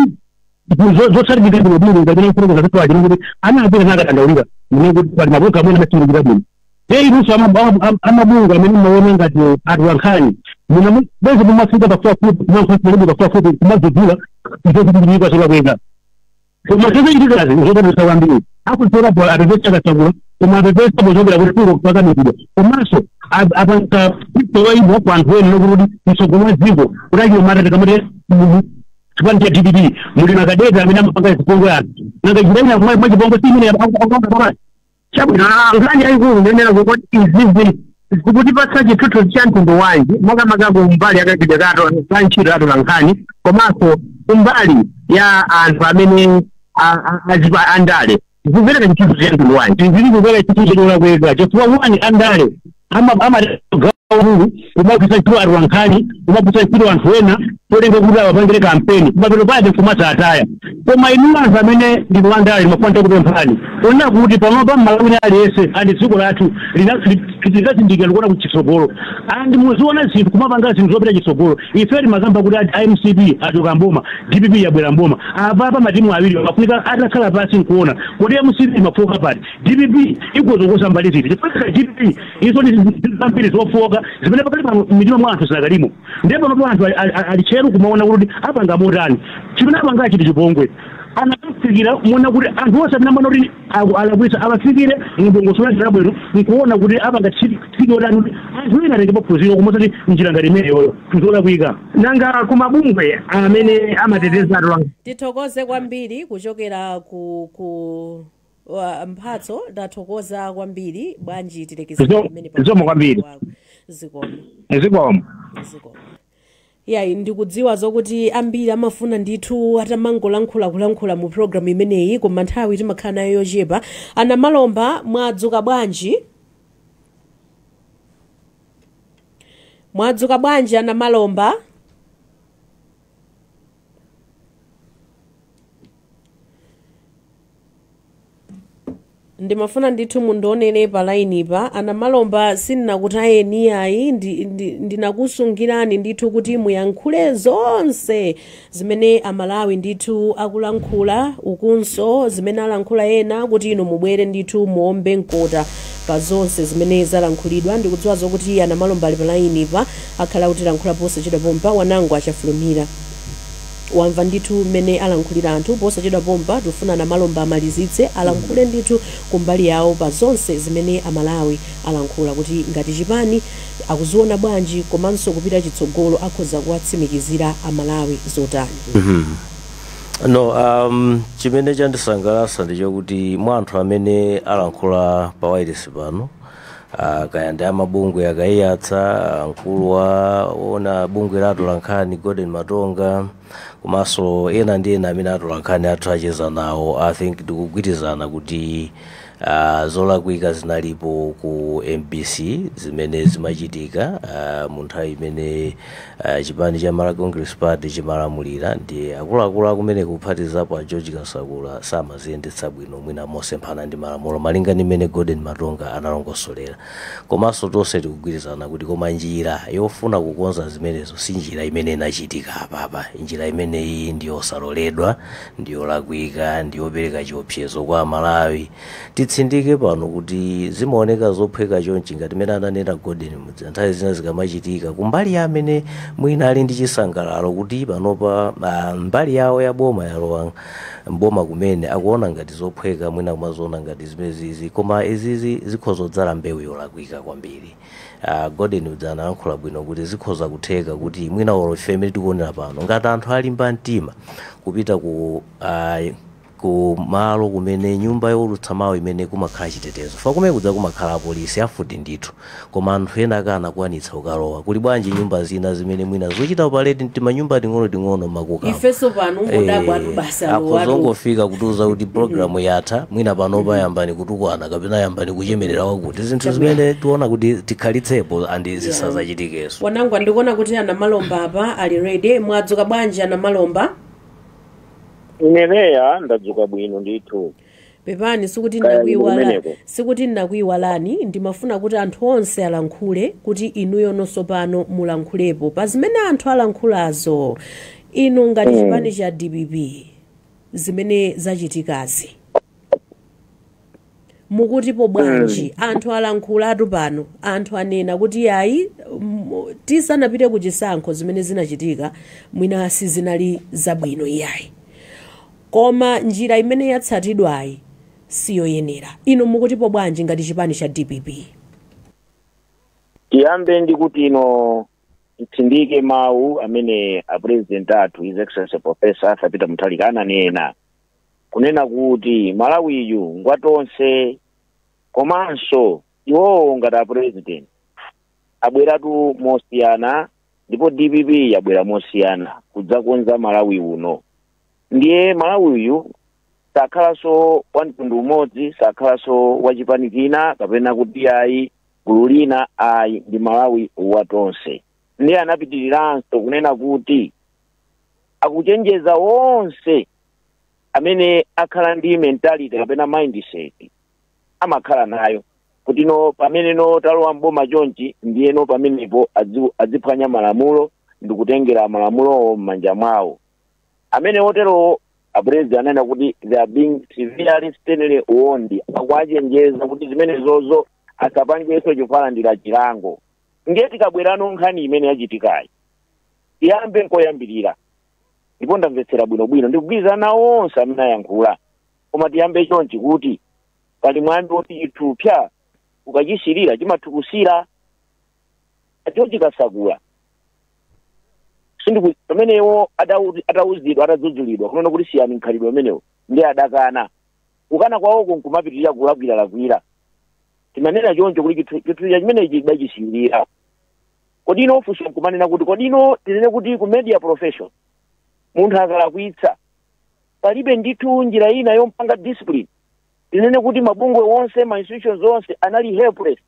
zotsatira bwino bwino, ngati kufotokoza kuti wachina kuti anapita nakadandaulira mune kuti pali mabuku amene amasindikira bwino. Te inunso amabungu amene mumaona ngati atolankhani muna bwezi mumafika pafupifupi kumankhulupirira pafupifupi kumadzudzula izokuchitika zolakwika, koma zochitikazi zodabwitsa kwambiri. Akudzera apepesa Kasakula, koma apepesa pochokera kuti kungo kukakamizidwa, komanso apanga waibwa kwa anthu ena nokuti mtsogolo wa dziko kuti achinyamata tikamati chipani cha DPP muli makadeti amene amapanga zipongwe anthu, nanga njira ina mwachipongwe si imene akupanga? Chabwino, nkhani yayikulu ndinena kuti izizi Zikutipatsa chithunzithunzi cha mtundu wanji, makamaka kumbali yakagwidwe ka ntchito atolankhani komanso kumbali ya anthu amene andale, zikupereka chithunzithunzi cha mtundu wanji? Zili kupereka chithunzi cholakwika, chifukwa one, andale amagaulu kumagwisa ntchito atolankhani, kumagwisa ntchito anthu ena tolenga kuti awapangire kampeni, kumapeto pake kumasataya. Koma inu anthu amene ndinu andale, mafuna kupemphani ona kuti panopa Mmalawi aliyense andi dziko lathu linazindikira likuona kuchitsogolo, and muziona zinthu, kumapanga zinthu zopita chitsogolo. Ife timakamba kuti MCP achoka mboma, DPP yabwera mboma. Apapa matimu awiri amafunika atakhala pasi nkuona kuti MCP imafoka pati, DPP ikuzokosa mbali ziti, chifukwa DPP izo ndi zambiri zofoka zimene pakati pa mitima mwa anthu zinakalimo. Ndiye panopo anthu ali tcheru kumaona kuti apanga motani. Chimene apanga chiti chipongwe, anafikira muona kuti anthu onse amene amaona kuti alakwitsa awafikire mdongosolo labwino nkuona kuti apanga tsiki otani kuti anthu ena atenge phunziro, kumosati njira ngati imeneyoyo nzolakwika. Nanga kumabungwe amene amateteza atolankhani? Tithokoze kwambiri kuchokera ku Mphatso, ndathokoza kwambiri. Bwanji tilekeze pamene pa- Zikomo kwambiri. Zikomo. Zikomo. Zikomo. Yayi, ndikudziwa zokuti ambiri amafuna ndithu atamangolankhula kulankhula mu programu imeneyi, koma nthawi timakhala nayo yochepa. Ana Malomba, mwadzuka bwanji? Mwadzuka bwanji, ana Malomba? Ndimafuna ndithu mundionere pa line pa ana Malomba. Sindinakutayeni ayi, ndinakusungirani ndithu kuti muyankhule zonse zimene Amalawi ndithu akulankhula, ukunso zimene alankhula ena, kuti inu mubwere ndithu muombe mkota pa zonse zimene zalankhulidwa. Ndikudziwa zokuti ana Malomba ali pa line pa, akhala kutilankhula posachedwa pompa. Wanango achafulumira wamva ndithu mmene alankhulira anthu. Posachedwa pompa tifuna na Malomba amalizitse, alankhule ndithu kumbali yawo pa zonse zimene Amalawi alankhula, kuti ngati chipani akuziona bwanji, komanso kupita chitsogolo akhoza kuwatsimikizira Amalawi zotani. No, chimene chandisangalatsa ndi chokuti mwa anthu amene alankhula pa wireless pano, kaya ndi amabungwe akayiyatsa, mkulu wa ona bungwe la atolankhani Golden Matonga, komanso ena ndi ena amene atolankhani athu acheza nawo, I think ndikugwirizana kuti zolakwika zinalipo ku MBC zimene zimachitika mu nthawi imene chipani cha Malawi Congress Party chimalamulira, ndi akuluakulu akumene kuphatizapo a George Kasakula samaziyendetsa bwino, mwina mosemphana ndi malamulo, malinga ndi mmene Golden Matonga analongosolera. Komanso tonse tikugwirizana kuti koma njira yofuna kukonza zimenezo si njira imene inachitika apapa. Njira imeneyi ndiyosaloledwa, ndiyolakwika, ndiyopereka chiopsezo kwa Amalawi. Titsindike pano kuti zimaoneka zophweka chonchi, ngati mmene ananena Golden mudzi, nthawi zina zikamachitika kumbali ya amene mwina ali ndi chisangalalo kuti panopa mbali yawo ya boma yalowa mboma kumene, akuona ngati zophweka, mwina kumaziona ngati zimenezizi, koma izizi zikhoza kudzala mbewu yolakwika kwambiri. Golden udza analankhula bwino kuti zikhoza kutheka kuti mwina olo ife imene tikuonera pano, ngati anthu alimba mtima kupita ku malo kumene nyumba yowulutsa mawu imene kumakhala chitetezo, fa kumene kudza kumakhala apolisi afuti ndithu, koma anthu ena akana kukwanitsa kukalowa, kuli bwanji nyumba zina zimene mwina zochita operate timanyumba ting'onoting'ono makukamu? Ifenso pano ungodabwa atu basi alowatu. Akuzongofika kutiuza kuti programu yatha, mwina panopa yambani kutukwana kapena yambani kuchemerera wakuti, zinthu zimene tiona kuti tikhalitsepo andi zisazachitikenso. Wanangwa, ndikuona kuti ana Malomba apa ali ready. Mwadzuka bwanji, ana Malomba? Inereya, ndadzuka bwino ndithu. Pepani, sikuti Kaya ndinakuiwala. kumeneko. Sikuti ndinakuiwalani, ndimafuna kuti anthu onse alankhule, kuti inuyo nonso pano mulankhulepo pa zimene anthu alankhulazo. Inu ngati chipani cha DPP, zimene zachitikazi mukutipo bwanji? Anthu alankhulatu pano, anthu anena kuti yayi, tisanapite ku chisankho zimene zinachitika mwina sizinali zabwino iyayi, koma njira imene yatsatidwayi siyoyenera. Inu mukutipo bwanji ngati chipani cha DPP? Tiyambe ndi kuti ino titsindike mawu amene a president athu, His Excellency Professor Arthur Peter Mutharika, ananena kunena kuti Malawiyu ngwatonse, komanso iwowo ngati a president Abweratu mosiyana, ndipo DPP yabwera mosiyana kudzakonza Malawi uno. Ndiye Malawi uyu sakhalanso wa mtundu umodzi, sakhalanso wachipani china kapena kuti ayi gulu lina, ayi, ndi Malawi watonse. Ndiye anapitiriranso kunena kuti akuchenjeza wonse amene akhala ndi mentality kapena mindset amakhala nayo kuti no, pamene no talowa mboma chonchi, ndiyeno pamenepo adziphwanya malamulo ndikutengera malamulowo m'manja mwawo. Amene oterowo, apresident anena kuti they are being severely, sternly warned, akuachenjeza kuti zimenezozo asapangenso chifukwa chilango. Ndiye tikabwerano nkhani imene yachitikayi, iyambe nkoyambirira, ndipo ndamvetsera bwinobwino, ndikugwirizana nawo onse amene ayankhula, koma tiyambe chonchi kuti pali mwambi woti chithupsa ukachisirira chimathukusira. Acho chikasakula sindiku pamenewo atauzidwa, atadzudzulidwa kunena kuti siyani mkhalidwe umenewo, ndi adakana. Kukana kwawoko nkumapitirira kulakwiralakwira. Timanena choncho kuti chithupsa chimenechi chidachisirira. Kodi ino funso nkumanena kuti kodi ino tinene kuti ku media profession munthu akalakwitsa palibe ndithu njira ina yompanga discipline? Tinene kuti mabungwe onse, ma institutions onse anali helpless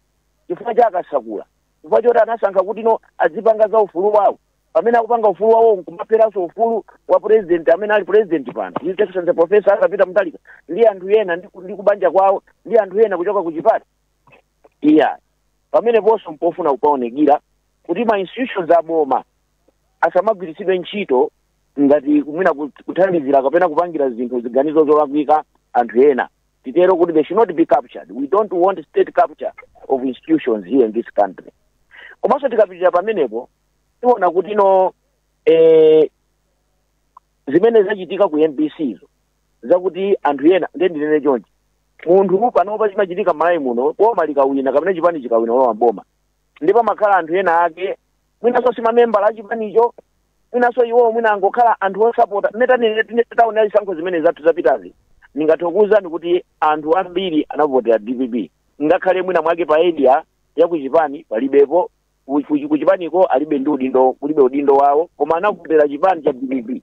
chifukwa cha Akasakula, chifukwa choti anasankha kuti no, azipanga za ufulu wawo? Pamene akupanga ufulu wawo nkumapheranso ufulu wa president amene ali president pano, His Excellency Professor Arthur Peter Mutharika, ndi anthu ena ndi kubanja kwawo, ndi anthu ena kuchoka ku chipani. Iya, pameneponso mpofuna kupaonekera kuti ma institutions aboma asamagwiritsidwe ntchito ngati kumwina kuthandizira kapena kupangira zinthu ziganizo zolakwika anthu ena. Titero kuti they should not be captured. We don't want state capture of institutions here in this country. Komanso tikapitirira pamenepo, tiona kuti no, zimene zachitika ku MBC zo zakuti anthu ena, ndiye ndinene chonchi, munthu panopa chimachitika m'Malawi muno, boma likawina kapena chipani chikawina lowa mboma, ndipo makhala anthu ena ake, mwinanso si mamembala achipanicho, mwinanso iwowo mwina angokhala anthu osapota. Mmene taonera zisankho zimene zathu zapitazi, ndingathe kuti anthu ambiri anavotera DPP, ngakhale mwina mwake pa area ya kuchipani palibepo, kuchipaniko alibe ndi udindo, kulibe udindo wawo, koma anavotera chipani cha DPP.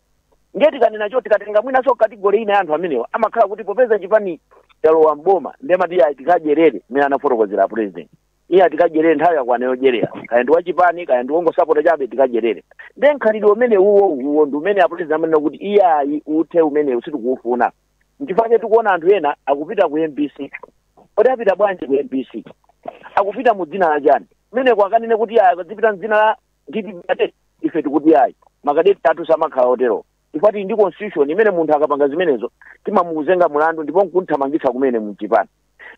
Ndiye tikanena cho, tikatenga mwinanso category ina ya anthu amenewa, amakhala kuti popeza chipani chalowa mboma, ndiye amati ayi, tikadyerere. Mmene anafotokozera president, iye atikadyerere, nthawi yakwana yodyerera, kaya ndi wachipani, kaya ndi wongosapota chabe, tikadyerere. Ndiye mkhalidwe umene uwo ndi umene apresident amanena kuti iyayi, uthe umenewu, sitikuufuna. Nchifukwa tikuona anthu ena akupita ku MBC. Kodi apita bwanji ku MBC? Akupita mu dzina la chani? Kumeneko akanene kuti ayi, akadzipita mdzina la DPP cadet? Ife tikuti ayi, makadeti athu samakhala otero. Chifukwa tili ndi constitution imene munthu akapanga zimenezo timamuzenga mulandu ndipo nkunthamangitsa kumene mchipani.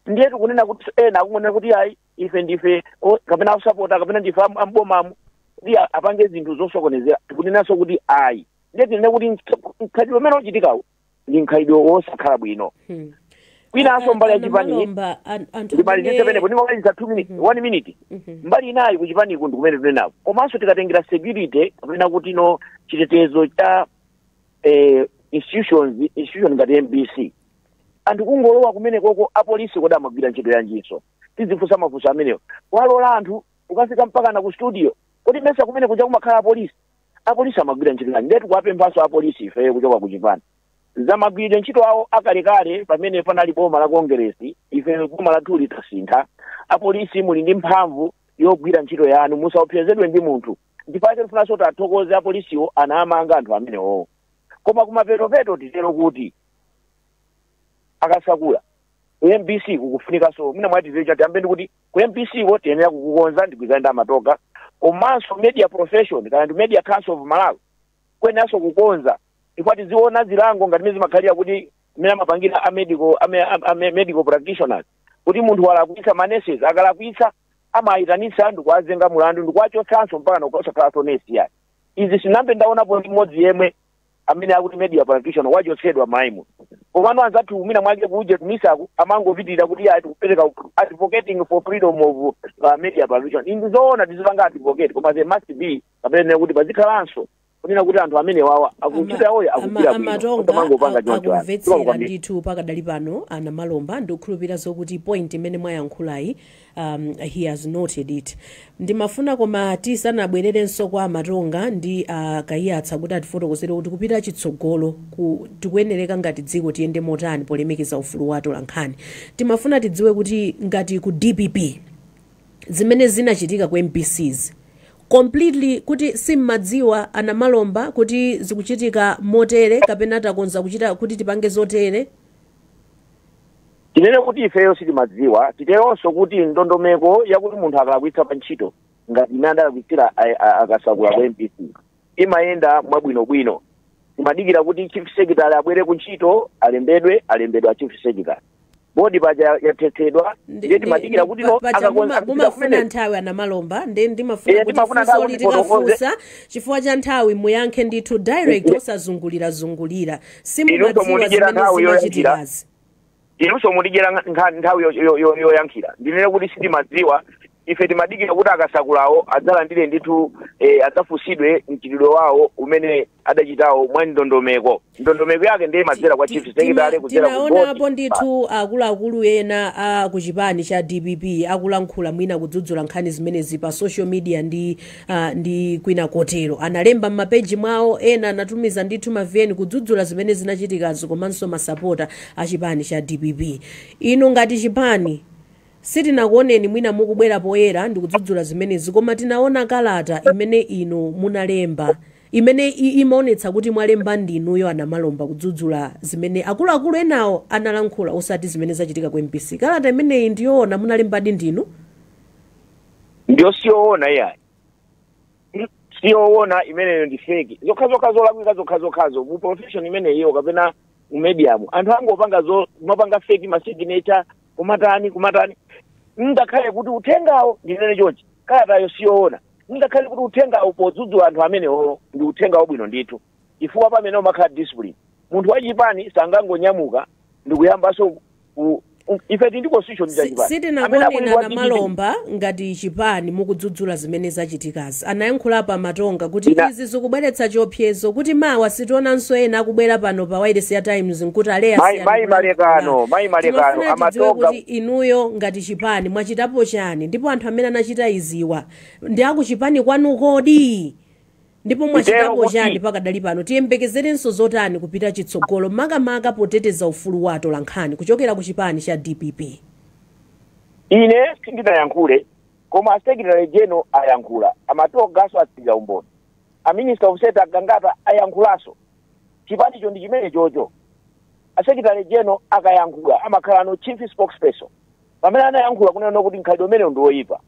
Ndiye tikunena kuti ena akungonena kuti ayi, ife ndife kapena asapota kapena ndife ambomamu, kuti apange zinthu zosokonezera. Tikunenanso kuti ayi. Ndiye tinene kuti mkhalidwe umene uchitikawu ndi mkhalidwe wosakhala bwino. Kwinanso mbali ya chipani, Malomba, anthu ndimalizitse penepo, ndimamaliza 2 minutes, 1 minute. Mbali inayi kuchipaniku ndi kumene tinenapo. Komanso tikatengera security kapena kuti no, chitetezo cha institution ngati MBC, anthu kungolowa kumene koko, apolisi kodi amagwira ntchito yanjinso? Tizifunsa mafunso amenewo. Walola anthu ukafika mpaka na ku studio, kodi mesa kumene kuja kumakhala apolisi? Apolisi amagwira ntchito yanji? Ndetu kuwapemphanso apolisi ifeyo kuchoka ku chipani zamagwiridwe ntchito awo akalekale pamene panali boma la Kongeresi. Ife boma lathu litasintha, apolisi muli ndi mphamvu yogwira ntchito yanu, musaopsezedwe ndi munthu. Chifukwa tifunanso tathokoze apolisiwo, anamanga anthu amenewowo. Koma kumapetopeto titero kuti Akasakula, ku MBC kukufunikanso mwina mwatizere chati ambe ndikuti ku MBC ko tiyenera kukukonza, ndigwizana ndi amatoka. Komanso media profession kana ndi Media Council of Malawi kuyeneranso kukonza, chifukwa tiziona zilango ngati mene zimakhalira kuti mmene amapangira a medical practitioners, kuti munthu walakwitsa, ma nurses akalakwitsa amayitanitsa ndikuwazenga mulandu ndikuwachotsanso mpaka nakusakhalanso nesi yayi. Izi sinambe ndaonapo ndi mmodzi yemwe amene akuti media practitioner wachotsedwa maimu. Komano anzathu mwina mwake kuje kumisaku amangopitirira kuti ati kupereka advocating for freedom of media practitioner. Indi zoona, tizipanga advocate, koma there must be kapena kuti pazikhalanso Kunena kuti anthu amene wawa akuchita yawoyo akugwira bwino, Amatonga osamangopanga choncho ayi. akumvetsera Kwambiri. ndithu pakadali pano Anamalomba. Ndikukhulupirira zokuti point imene mwayankhulayi, he has noted it. Ndimafuna koma tisanabwererenso kwa Amatonga ndi Kaiyatsa kuti atifotokozere kuti kupita chitsogolo tikuyenereka ngati dziko tiyende motani polemekeza ufulu wa atolankhani, timafuna tidziwe kuti ngati ku DPP, zimene zinachitika ku MBCs completely, kuti simmadziwa Anamalomba kuti zikuchitika motere kapena takonza kuchita kuti tipange zotere? Tinene kuti ifeyo sitimadziwa. Titeronso kuti ndondomeko yakuti munthu akalakwitsa pa ntchito ngati ine adalakwitsira Akasakula ku MBC imayenda mwabwinobwino. Timadikira kuti chief secretary abwere ku ntchito, alembedwe, alembedwa chief secretary, board paja yathetsedwa. Ndiye timadikira kuti no Paja akakonza akapita mumafuna kumeneko. nthawi, Anamalomba, ndi ndimafuna Eh, kuti ndimafuna funso nthawi kuti tifotokoze. litikafunsa, chifukwa cha nthawi, muyankhe ndithu direct, osazungulira-zungulira. Inunso Simumadziwa mundidyera zimene nthawi yoyankhira. zinachitikazi? Inunso mundidyera nthawi yoyankhira. Ndinene kuti sitimadziwa. Ife timadikira kuti Akasakulawo adzalandire ndithu, adzafunsidwe mchitidwe wawo umene adachitawo mwa ndondomeko. Ndondomeko yake ndiye imadzera kwa chief secretary, kudzera ku Tinaonapo board. ndithu akuluakulu ena a kuchipani cha DPP akulankhula, mwina kudzudzula nkhani zimenezi pa social media ndi kwina kotero. Analemba m'mapeji mwawo, ena anatumiza ndithu ma VN kudzudzula zimene zinachitikazo, komanso masapota a chipani cha DPP. Inu ngati chipani sitinakuoneni mwina mukubwera poyera ndi kudzudzula zimenezi, koma tinaona kalata imene inu munalemba imene imaonetsa kuti mwalemba ndinuyo Anamalomba, kudzudzula zimene akuluakulu enawo analankhula, osati zimene zachitika ku MBC. Kalata imeneyi ndiyoona, munalembadi ndinu? Ndiyo siyoona iyayi, siyoona imeneyo, ndi fake zokhazokha, zolakwika zokhazokhazo. Mu profession imeneyiyo kapena mu medium, anthu angopanga zo kumapanga fake ma signature, kumatani kumatani. Ngakhale kuti uthengawo, ndinene chonchi, kalatayo siyoona, ngakhale kuti uthengawo podzudzula anthu amenewo ndi uthenga wabwino ndithu, chifukwa pamene umakhala discipline, munthu wachipani sangangonyamuka ndikuyambanso ife tindi constitution cha chipani. Amene Sitinakuoneni akuti wa DPP Anamalomba ngati chipani mukudzudzula zimene zachitikazi. Anayankhulapo Amatonga kuti izi zikubweretsa chiopsezo kuti mawa sitionanso ena akubwera pano pa wireless ya Times nkuti aleya. Mayi Malekano, mayi Malekano, Timafuna tidziwe Amatoga kuti inuyo ngati chipani mwachitapo chani, ndipo anthu amene anachita iziwa ndi akuchipani kwanu kodi? Ndipo mwachitapo chani pakadali pano? Tiyembekezerenso zotani kupita chitsogolo, makamaka poteteza ufulu wa atolankhani kuchokera ku chipani cha DPP? Ine sindinayankhule, koma a secretary general ayankhula, Amatogaso atsika umboni, a minister of state Agangata ayankhulanso. Chipanicho ndi chimene chocho. A secretary general akayankhula amakhala no chief spokesperson. Pamene anayankhula kunena kuti mkhalidwe umenewu ndi woyipa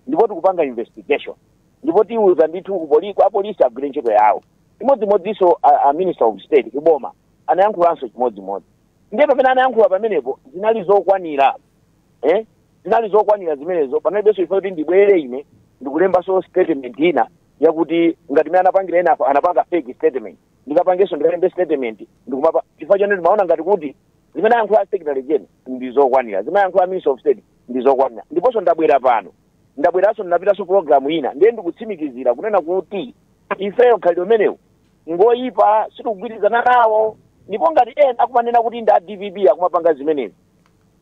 ndipo tikupanga investigation ndipo tiuza ndithu apolisi agwire ntchito yawo. Imodzimodzinso a minister of state kuboma anayankhulanso chimodzimodzi. Ndiye pamene anayankhula pamenepo zinali zokwanira, eh? Zinali zokwanira zimenezo. Panalibenso ife kuti ndibwere ine ndikulembanso statement ina yakuti ngati mene anapangira ena apa, anapanga fake statement, ndikapangenso ndikalembe statement ndikumapa, chifukwa chone ndimaona ngati kuti zimene ayankhula secretary general ndi zokwanira, zimene ayankhula minister of state ndi zokwanira. Ndiponso ndabwera pano, ndabweranso, ndinapitanso program ina, ndiye ndikutsimikizira kunena kuti ifeyo khalidwe umenewu ngoyipa, sitikugwirizana nawo. Ndipo ngati ena akumanena kuti ndi a DPP akumapanga zimenezi,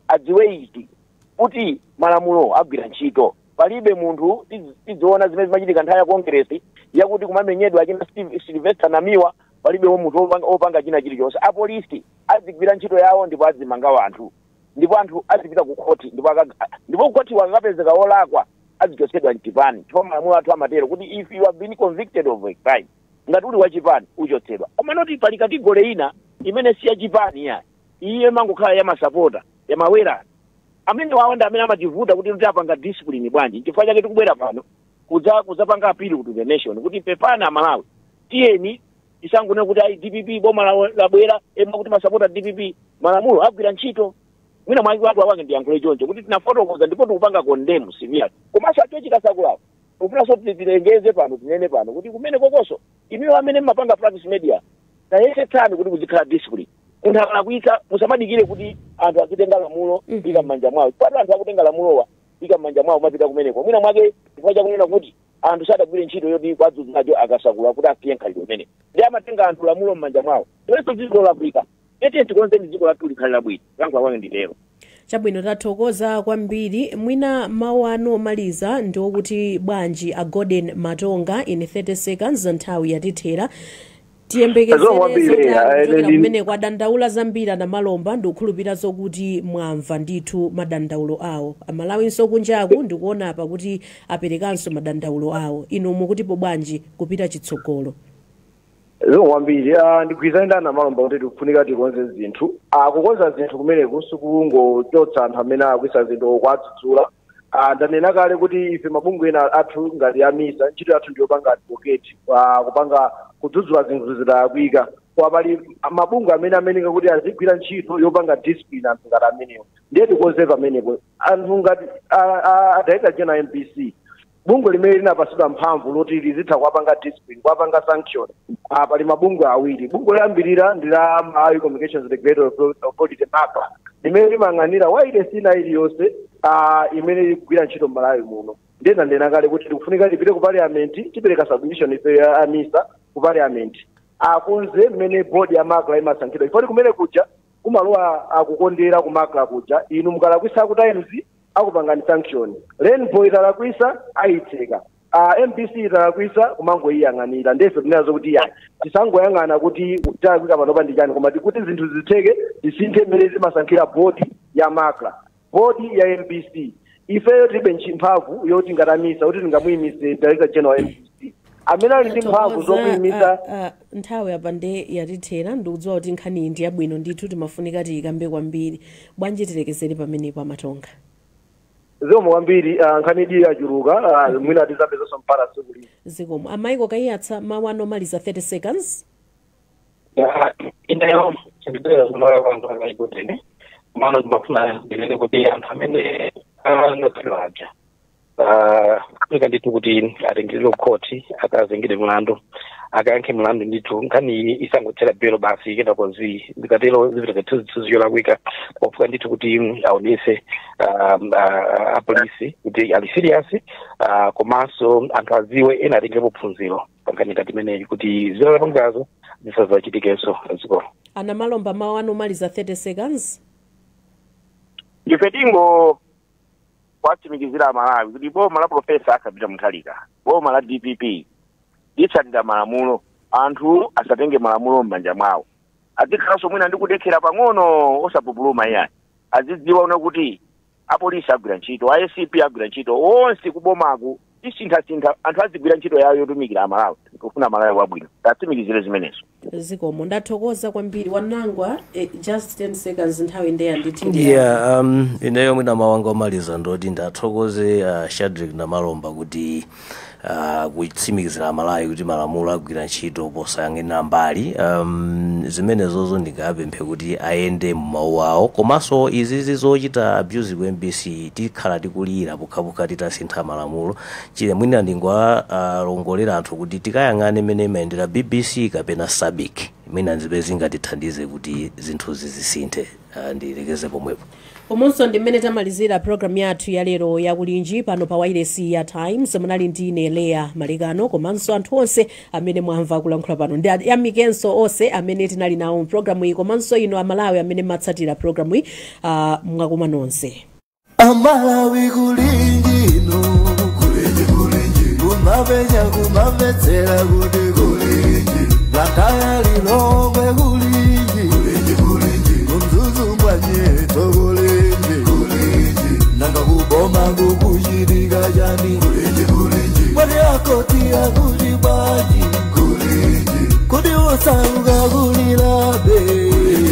adziwe ichi kuti malamulo agwira ntchito. Palibe munthu tidziona zimene zimachitika nthawi ya Kongresi yakuti kumamenyedwa achina Sylvester Namiwa. Palibe munthu opanga china chilichonse. Apolisi azigwira ntchito yawo ndipo azimanga anthu, ndipo anthu azipita ku khoti, ndipo kukhoti akapezeka wolakwa azichotsedwa mchipani, chifukwa malamulo athu amatero kuti if you have been convicted of a crime, ngati uli wachipani uchotsedwa. Koma not pali category ina imene si yachipani ya iye mangokhala ya masapota yamawera amene wawo ndi amene amativuta kuti apanga discipline bwanji. Chifukwa chake tikubwera pano kudzapanga appeal to the nation kuti pepana Amalawi, tiyeni tisangone kuti ayi, DPP boma labwera ema kuti masapota DPP. Malamulo agwira ntchito. Mwina mwaki watu awange ndiyankhule choncho kuti tinafotokoza ndipo tikupanga condemn severe. Komanso achochita sakulawo ufunanso tilengeze pano, tinene pano kuti kumene kokonso inuyo amene mmapanga practice media, tayesetsani kuti kuzikhala discipline. Munthu akalakwitsa musamadikire kuti anthu azitenga lamulo ika m'manja mwawo, chifukwa anthu akutenga lamulowa ika m'manja mwawo mapita kumeneko mwina mwake chifukwa chakunena kuti Anthu sadagwire ntchito yoti kwadzudzulacho akasakula kuti asiye nkhalidwe umene ndi amatenga anthu lamulo m'manja mwawo, iwenso dziko lolakwika. Etiye tikonzeni dziko lathu likhale labwino. Kuyankhula kwake nditero. Chabwino, tathokoza kwambiri. Mwina mawu anu omaliza ndi okuti bwanji, a Golden Matonga, in 30 seconds? Nthawi yatithera. Tiyembekezere Zikomo kwambiri, zotani kuchokera kumene kwadandaula zambiri anamalomba? Ndikukhulupirira zokuti mwamva ndithu madandaulo awo. Amalawinso kunjaku ndikuona apa kuti aperekanso madandaulo awo. Inu mukutipo bwanji kupita chitsogolo? Zikomo kwambiri. Ndigwirizane ndi anamalomba kuti tikufunika tikonze zinthu. Kukonza zinthu kumeneku sikungochotsa anthu amene akuisa zinthu okwadzudzula. Ndanena kale kuti ife mabungwe ena athu ngati a MISA, ntchito yathu ndiyopanga advocate, kupanga kudzudzula zinthu zidalakwika. Kwa pali mabungwe amene ameneka kuti azigwira ntchito yopanga discipline anthu ngati amenewo. Ndiye tikonze pamenepo. Anthu ngati a director general MBC, bungwe limene linapasidwa mphamvu loti lizitha kuwapanga discipline, kuwapanga sanction, pali mabungwe awiri. Bungwe loyambirira ndi la Malawi Communications Regulatory Authority, MACRA, limene limayang'anira wailesi ina iliyonse imene ikugwira ntchito m'Malawi muno. Ndiye ndanena kale kuti tikufunika tipite ku parliament, tipereka submission ife ya a MISA ku parliament, akonze mmene board ya MACRA imasankhidwa, ifoti kumene kuja kumalowa akukondera ku MACRA kuja. Inu mukalakwisa ku Times, akupangani sanction. Rainbow italakwisa, ayitseka. MBC italakwisa, kumangoyiyang'anira. Ndefe tinazo kuti yani tisangoyang'ana kuti talakwika panopa ndi chani, koma tikuti zinthu zitheke, tisinthe mmene zimasankhira board ya MACRA, board ya MBC. Ifeyo tilibe mphamvu yoti ngatamisa kuti tingamuyimise director general wa MBC. Amene ali ndi mphamvu zomuyimisa Nthawi apa nde yatithera. Ndikudziwa kuti nkhani iyi ndi yabwino ndithu, timafunika tiyikambe kwambiri. Bwanji tilekezere pamenepo, Amatonga? Zikomo kwambiri. Nkhani idi yachuluka, mwina tizapezanso mpata tsiku lina. Zikomo. Amaiko Kaiyatsa, mawu anu omaliza, 30 seconds. Ineyo sindibwera kulola kwanthu akaikutene mano, ndimafuna ndinene kuti anthu amene anaphedwa aja kufunika ndithu kuti atengedwe kukhoti, akazengedwe mlandu, akayankhe mlandu ndithu. Nkhani iyi isangothera belo basi, kenako zikatero zipereka chithunzithunzi cholakwika. Pofuka ndithu kuti aonese apolisi kuti ali serious, komanso anthu adziwe, ena atengepo phunziro pa nkhani ngati imeneyi kuti zilalapangazo zisazachitikenso dzikolo. Anamalomba, mawu anu omaliza, 30 seconds. Ife tingo kwatsimikizira Amalawi kuti boma la Profesa Arthur Peter Mutharika, boma la DPP, litsatira malamulo. Anthu asatenge malamulo m'manja mwawo, azikhalanso mwina ndi kudekhera pang'ono, osapupuluma iyani. Azidziwa una kuti apolisi agwira ntchito, ACB agwira ntchito, onse kubomaku tisinthasintha, anthu azigwira ntchito yawo yotumikira Amalawi. Kufuna Malawi wabwino, tatsimikizire zimenezo. Zikomo, ndathokoza kwambiri. Wanangwa, just 10 seconds, nthawi ndeyandithira. Yeah, ineyo mwina mawu anga omaliza ndoti ndathokoze Shadrick Namalomba kuti kutsimikizira Amalawi kuti malamulo agwira ntchito posayang'anira mbali. Zimenezozo ndingapemphe kuti ayende mmawu awo. Komanso izizi zochita abuse ku MBC, tikhala tikulira pokhapokha titasintha malamulo. Chile mwina ndingowalongolera anthu kuti tikayang'ane mmene imayendera BBC kapena SABC, mwina nzipe zingatithandize kuti zinthuzi zisinthe. Ndilekeze pomwepo. Komanso ndi mmene tamalizira programu yathu ya lero yakulinji pano pa wailesi ya Times. Munali ndine Leya Malekano, komanso anthu onse amene mwamva kulankhula pano. Ndi ayamikenso onse amene tinali nawo mpulogalamu iyi, komanso inu Amalawi amene matsatira programu iyi. Mwakoma nonse. Amalawi, kulinji ino, kulinji, kulinji, kumapenya kumamvetsera kuti kulinji, Blantyre, Lilongwe, kulinji, kulinji, kulinji, kuMzuzu mwanyeto, kulinji, kulinji, nanga kuboma kukuchitika chani? Kulinji, kulinji, mwati akoti akuti bwanji? Kulinji, kuti usauka kulilabe?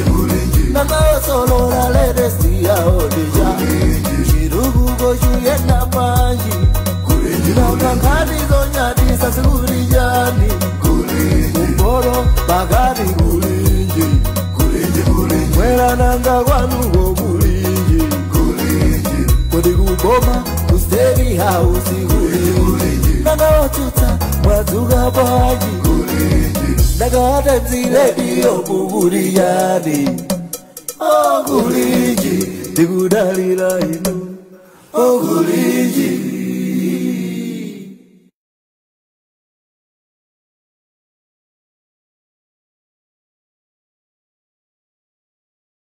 Kulinji, nanga osolola latest yawo ndija? Chirukuko chuyenda bwanji? Nanga nkhani zonyadisa zikuli chani? Kumporo pakati, kulinji, mwera nanga kwanuko, kulinji, kuti kuboma ku State House, kulinji, nanga watsutsa mwadzuka bwanji? Nanga Times Radio kukuli chani? Oh, kulinji, tikudalira inu. Oh, kulinji.